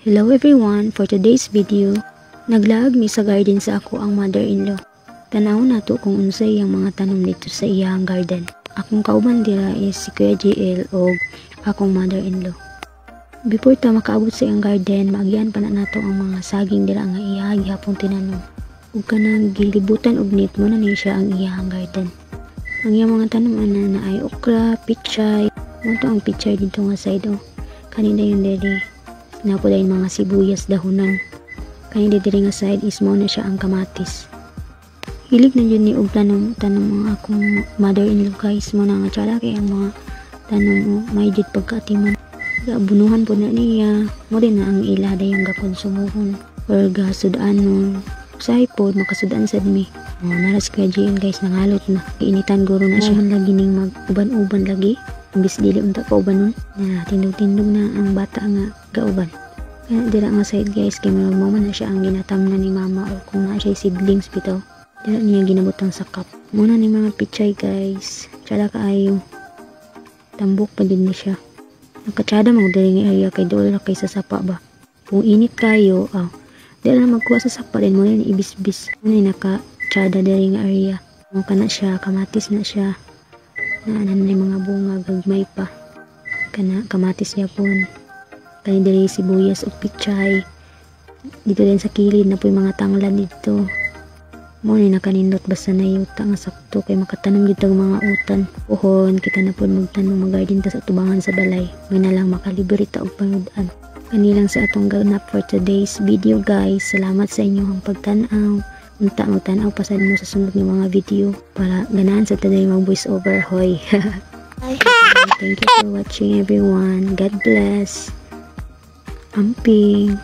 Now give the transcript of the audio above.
Hello everyone! For today's video, naglaag mi sa garden sa akoang mother-in-law. Tanaw nato kung unsay ang mga tanom dito sa iyang garden. Akong kauban dira is si Kuya JL og akong mother-in-law. Before ta makaabot sa iyang garden, maagyan pa na nato ang mga saging dira nga iya gihapon tinanom. Ug kanang gilibutan og net mo na ni siya ang iyang garden. Ang iyang mga tanom ana na ay okra, pichay. Mao to ang pichay dito nga side oh. Kani dayon diri naa po dayon mga sibuyas dahunan. Kani diri nga side is mao na siya ang kamatis. Hilig na jud ni og tanom tanom ang akong mother-in-law, guys. Mao na nga tsada kay ang mga tanom oh, may jud pagkaatiman. Gaabunuhan po na niya. Mao din na ang ila dayong gakonsumuhon or gasudanon. Usahay pod makasudan sad mi. Oh, naa ra si Kuya JL, guys, nangalot na. Giinitan guro na siya. Man lagi ning mag-uban-uban lagi. Imbis dili unta pa ubanon. Na tindog-tindog na ang bata nga gauban. Kaya dira nga side, guys, kay murag mao man na siya ang ginatamnan ni mama or kung naa siya seedlings bitaw. Dira niya ginabutang sa cup. Mao na ni mga pichay, guys. Tsada kaayo. Tambok pa din ni siya. Nakatsada man diri nga area kay dool ra kay sa sapa ba. Kung init kayo, ah, di na magkuha sa sapa din mo na ibisbis. Mao ni nakatsada diri nga area. Mao kana siya, kamatis na siya. Naa na ni mga bunga gagmay pa. Kana kamatis yapon. Kani diri sibuyas ug pichay. Dito din sa kilid na po'y mga tanglad dito. Mao ni nakanindot basta na yuta nga sakto kay makatanom dito og mga utan. Pohon kita na pod magtanom, mag-garden ta sa tubangan sa balay. May na lang makalibre ta og pangud-an. Kani lang sa atong ganap for today's video, guys. Salamat sa inyong pagtan-aw. Unta magtan-aw pa sad mo sa sunod nga mga video para ganahan sa taday mag voice over hoy. Thank you for watching, everyone. God bless. Amping.